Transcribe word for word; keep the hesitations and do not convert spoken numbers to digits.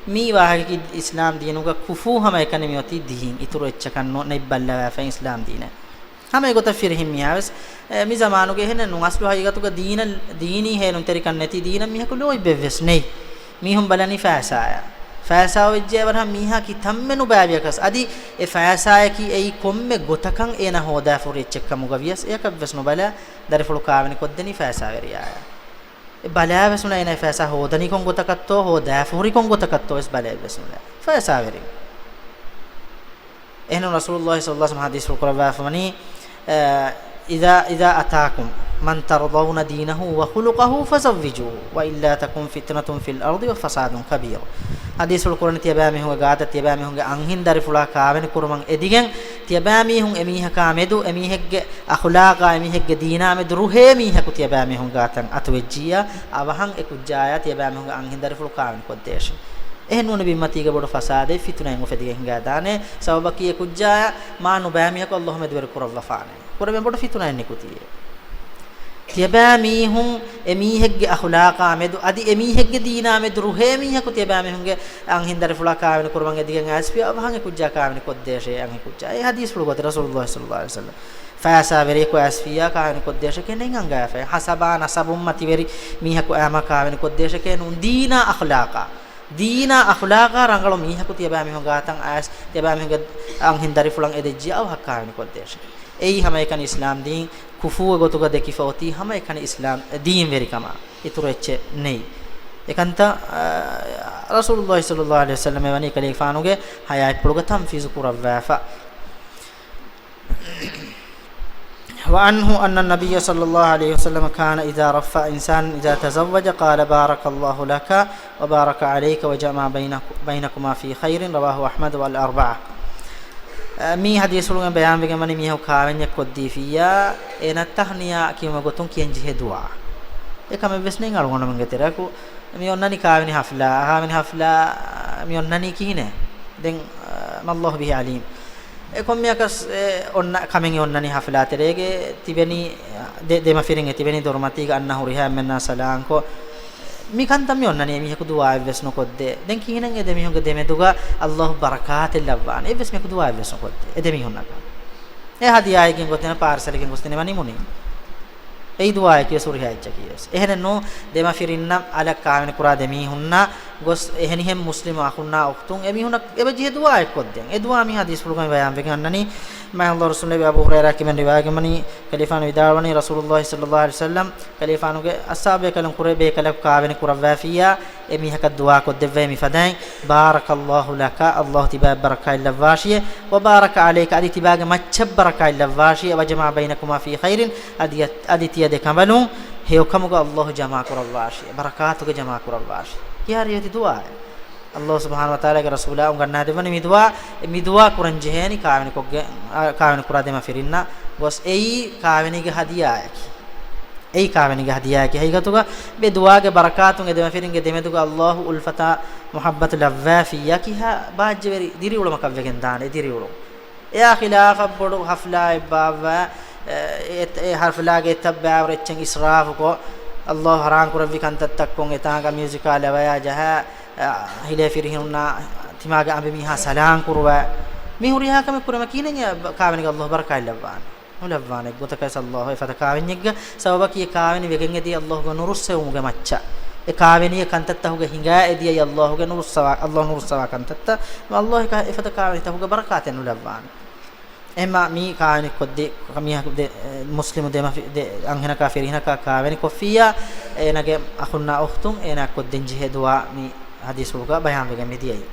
މި ވާހަކައަކީ އިސްލާމް ދީނުގަ ކުފޫ ހަމައެކަނި މިއޮތީ ދީން، އިތުރު އެއްޗަކަށް ނު-، ނެތް ބައްލަވާފައި އިސްލާމް ދީނެއް. ހަމަ އެގޮތަށް ފިރިހެން މީހާވެސް، އެ، މި ޒަމާނުގެ އެހެނެއް ނޫން. އަސްލު ހަގީގަތުގަ ދީނަށް، ދީނީ ހޭލުންތެރިކަން ނެތި ދީނަށް މީހަކު ލޯތްބެއްވެސް ނެތް. މީހުން ބަލަނީ ފައިސާއަށް. ފައިސާ އޮވެއްޖެ އަވަރަހަށް މީހާ ކިތަންމެ ނުބައިވިޔަކަސް އަދި އެ ފައިސާއަކީ އެއީ ކޮންމެ ގޮތަކަށް އޭނަ ހޯދާފަހުރި އެއްޗެއްކަމުގަ ވިޔަސް އެޔަކަށްވެސް ނުބަލާ ދަރިފުޅު ކާވެނި ކޮށްދެނީ ފައިސާވެރިޔާއަށް. އެ ބަލާވެސް ނުލާ އޭނަ އެ ފައިސާ ހޯދަނީ ކޮން ގޮތަކަށްތޯ، ހޯދާފަހުރި ކޮން ގޮތަކަށްތޯ ވެސް ބަލައެއްވެސް ނުލާ. ފައިސާވެރިން. އެހެން ރަސޫލުﷲ ޞައްލަﷲު ޢަލައިހި ވަސައްލަމަ ޙަދީޘްފުޅު ކުރައްވާފަވަނީ، އަ، إذا، إذا أتاكم من ترضون دينه وخلقه فزوجوه وإلا تكن فتنة في الأرض وفساد كبير. ޙަދީޘްފުޅު ކުރަނީ ތިޔަބައިމީހުންގެ ގާތަށް ތިޔަބައިމީހުންގެ އަންހެން ދަރިފުޅާ ކާވެނި ކުރުމަށް އެދިގެން، ތިޔަބައިމީހުން އެމީހަކާ މެދު، އެމީހެއްގެ އަޚުލާޤާ، އެމީހެއްގެ ދީނާ މެދު ރުހޭ މީހަކު ތިޔަބައިމީހުން ގާތަށް އަތުވެއްޖިއްޔާ، އަވަހަށް އެ ކުއްޖާޔާ ތިޔަބައިމީހުންގެ އަންހެން ދަރިފުޅު ކާވެނި ކޮށްދޭށޭ. އެހެން ނޫނީ ބިންމަތީގަ ބޮޑު ފަސާދައެއް ފިތުނައެއް އުފެދިގެން ހިނގާދާނެ. ސަބަބަކީ އެ ކުއްޖާޔާ މާ ނުބައި މީހަކު ﷲ މެދުވެރި ކުރައްވަފާނެ. ކުރެވޭ ބޮޑު ފިތުނައެއް ނިކުތީ. ތިޔަބައިމީހުން އެމީހެއްގެ އަޚުލާޤާ މެދު، އަދި އެމީހެއްގެ ދީނާ މެދު ރުހޭ މީހަކު ތިޔަބައިމީހުންގެ އަންހެން ދަރިފުޅާ ކާވެނި ކުރުމަށް އެދިގެން އައިސްފިޔާ އަވަހަށް އެ ކުއްޖާ ކާވެނި ކޮށްދޭށޭ އަންހެން ކުއްޖާ. އެ ޙަދީޘްފުޅު ގޮތެއް ރަސޫލުﷲ ޞައްލަﷲު ޢަލައިހި ވަސައްލަމަ. ފައިސާވެރިޔަކު އައިސްފިޔާ ކާވެނި ކޮށްދޭށެކޭ ނެތް އަންގައިފައި. ހަސަބާ ނަސަބުން މަތިވެރި މީހަކު އައިމަ ކާވެނި ކޮށްދޭށެކޭ ނޫން. ދީނާ އަޚުލާޤާ. ދީނާ އަޚުލާޤާ ރަނގަޅު މީހަކު ތިޔަބައިމީހުން ގާތަށް އައިސް، ތިޔަބައިމީހުންގެ އަންހެން ދަރިފުޅަށް އެދެއްޖިއްޔާ އަވަހަށް ކާވެނި ކޮށްދޭށޭ. އެއީ ހަމައެކަނި އިސްލާމް ދީން ކުފޫގެ ގޮތުގަ ދެކިފަ އޮތީ ހަމައެކަނި އިސްލާމް ދީންވެރިކަމާ. އިތުރު އެއްޗެއް ނެތް. އެކަންތައް، އާ، ރަސޫލުﷲ ޞައްލަﷲު ޢަލައިހި ވަސައްލަމަ ވަނީ ކަލޭގެފާނުގެ ޙަޔާތްޕުޅުގަ ތަންފީޒު ކުރައްވާފަ. وعنه أن النبي صلى الله عليه وسلم كان إذا رفع إنسان إذا تزوج قال بارك الله لك وبارك عليك وجمع بينك-، بينكما في خير. رواه أحمد والأربعة. މި ޙަދީޘްފުޅުގައި ބަޔާންވެގެން ވަނީ މީހަކު ކާވެންޏެއް ކޮށްދީފިއްޔާ، އޭނަ ތަހްނިޔާ ކިޔުމުގެ ގޮތުން ކިޔަން ޖެހޭ ދުޢާ. އެކަމެއްވެސް ނެތް އަޅުގަނޑުމެންގެ ތެރެއަކު. މި އޮންނަނީ ކާވެނި ޙަފްލާ، ކާވެނި ޙަފްލާ މި އޮންނަނީ ކިހިނެއް؟ ދެން، މައްލާހު ބިހި ޢަލީމް. އެ ކޮންމެއަކަސް އެ އޮންނަ ކަމެއް އެ އޮންނަނީ ޙަފްލާ ތެރޭގެ ތިބެނީ ދެ-، ދެމަފިރިން އެ ތިބެނީ ދޮރުމަތީގަ އަންނަ ހުރިހާ އެންމެންނާ ސަލާންކޮށް، މި ކަންތައް މި އޮންނަނީ އެމީހަކު ދުޢާއެއްވެސް ނުކޮށްދޭ. ދެން ކިހިނެއް އެ ދެމީހުންގެ ދެމެދުގަ ﷲ ބަރަކާތެއް ލައްވާނެ؟ އެއްވެސް މީހަކު ދުޢާއެއްވެސް ނުކޮށްދޭ އެ ދެމީހުންނަކަށް. އެ ހަދިޔާއެއް ގެންގޮސްދޭނެ، ޕާރްސަލެއް ގެންގޮސްދޭނެ ވަނީ މުނި. އެއީ ދުޢާއެކޭ ހުރިހާ އެއްޗަކީވެސް. އެހެނެއްނޫ، ދެމަފިރިންނަށް އަލަށް ކާވެނި ކުރާ ދެމީހުންނަށް ގޮސް އެހެނިހެން މުސްލިމު އަޚުންނާ އުޚްތުން އެމީހުންނަށް އެބަޖެހޭ ދުޢާއެއް ކޮށްދޭން. އެ ދުޢާ މި ޙަދީޘްފުޅުގައި ބަޔާންވެގެން އަންނަނީ، މާތް ރަސޫލު ނަބީ އަބޫ ހުރައިރާ ކިބެން ރިވާޔަތްވަނީ، ކަލީފާނު ވިދާޅުވަނީ، ރަސޫލުﷲ ޞައްލަﷲު ޢަލައިހި ވަސައްލަމް ކަލީފާނުގެ އަޞްޙާބުބޭކަލުން ކުރެ ބޭކަލަކު ކާވެނި ކުރައްވާފިއްޔާ، އެ މީހަކަށް ދުޢާ ކޮށްދެއްވައޭ މިފަދައިން، بارك الله لك، ﷲ ތިބާއަށް ބަރަކާތް ލައްވާށިއޭ، وبارك عليك، އަދި ތިބާގެ މައްޗަށް ބަރަކާތް ލައްވާށިއޭ، وجمع بينكما في خير، އަދި، އަދި ތިޔަ ދެ ކަނބަލުން ހެޔޮކަމުގަ ﷲ ޖަމާކުރައްވާށި، ބަރަކާތުގަ ޖަމާކުރައްވާށި. ކިހާ ރިވެތި ދުޢާއެއް؟ ﷲ ސުބްޙާނަހޫ ވަތަޢާލާގެ ރަސޫލާ އުނގަންނާދެއްވަނީ މި ދުޢާ، މި ދުޢާ ކުރަން ޖެހޭނީ ކާވެނިކޮށްގެ، އާ، ކާވެނި ކުރާ ދެމަފިރިންނަށް ގޮސް އެއީ ކާވެނީގެ ހަދިޔާއަކީ. އެއީ ކާވެނީގެ ހަދިޔާއަކީ. ހަގީގަތުގަ މި ދުޢާގެ ބަރަކާތުން އެ ދެމަފިރިންގެ ދެމެދުގަ ﷲ އުލްފަތާ މުޙައްބަތު ލައްވާފިއްޔާ ކިހާ ބާއްޖަވެރި ދިރިއުޅުމަކަށް ވެގެން ދާނެ ދިރިއުޅުން. އެއާ ޚިލާފަށް ބޮޑު ޙަފްލާއެއް ބާއްވާ، އެ، އެ، އެ ޙަފްލާގެ އެތައް ބައިވަރު އެއްޗެއް އިސްރާފުކޮށް، ﷲ ޙަރާން ކުރެއްވި ކަންތައްތައްކޮށް އެތާނގަ މިއުޒިކާ ލަވަޔާ ޖަހާ، އަ، ހިލޭ ފިރިހެނުންނާ ތިމާގެ އަނބިމީހާ ސަލާން ކުރުވާ. މި ހުރިހާ ކަމެއް ކުރީމަ ކިހިނެއް އެ ކާވެނީގަ ﷲ ބަރަކާތް ލައްވާނެ؟ ނުލައްވާނެ. އެއްގޮތަކަށް ވެސް ﷲ އެފަދަ ކާވެންޏެއްގަ ސަބަބަކީ އެ ކާވެނި ވެގެން އެދިޔަ ﷲގެ ނުރުއްސެވުމުގެ މައްޗަށް. އެ ކާވެނީ އެ ކަންތައްތަކުގަ ހިނގާ އެދިޔައީ ﷲގެ ނުރުއްސަވާ، ﷲ ނުރުއްސަވާ ކަންތައްތައް. ﷲ އެ ކާ-، އެފަދަ ކާވެނިތަކުގެ ބަރަކާތެއް ނުލައްވާނެ. އެހެންމާ މި ކާވެނި ކޮށްދޭ މީހަކު ދެ-، މުސްލިމު ދެމަފި-، ދެ-، އަންހެނަކާ ފިރިހެނަކާ ކާވެނި ކޮށްފިއްޔާ، އޭނަގެ އަޚުންނާ އުޚްތުން އޭނާ ކޮށްދޭން ޖެހޭ ދުޢާ މި ޙަދީޘްފުޅުގަ ބަޔާންވެގެން މިދިޔައީ.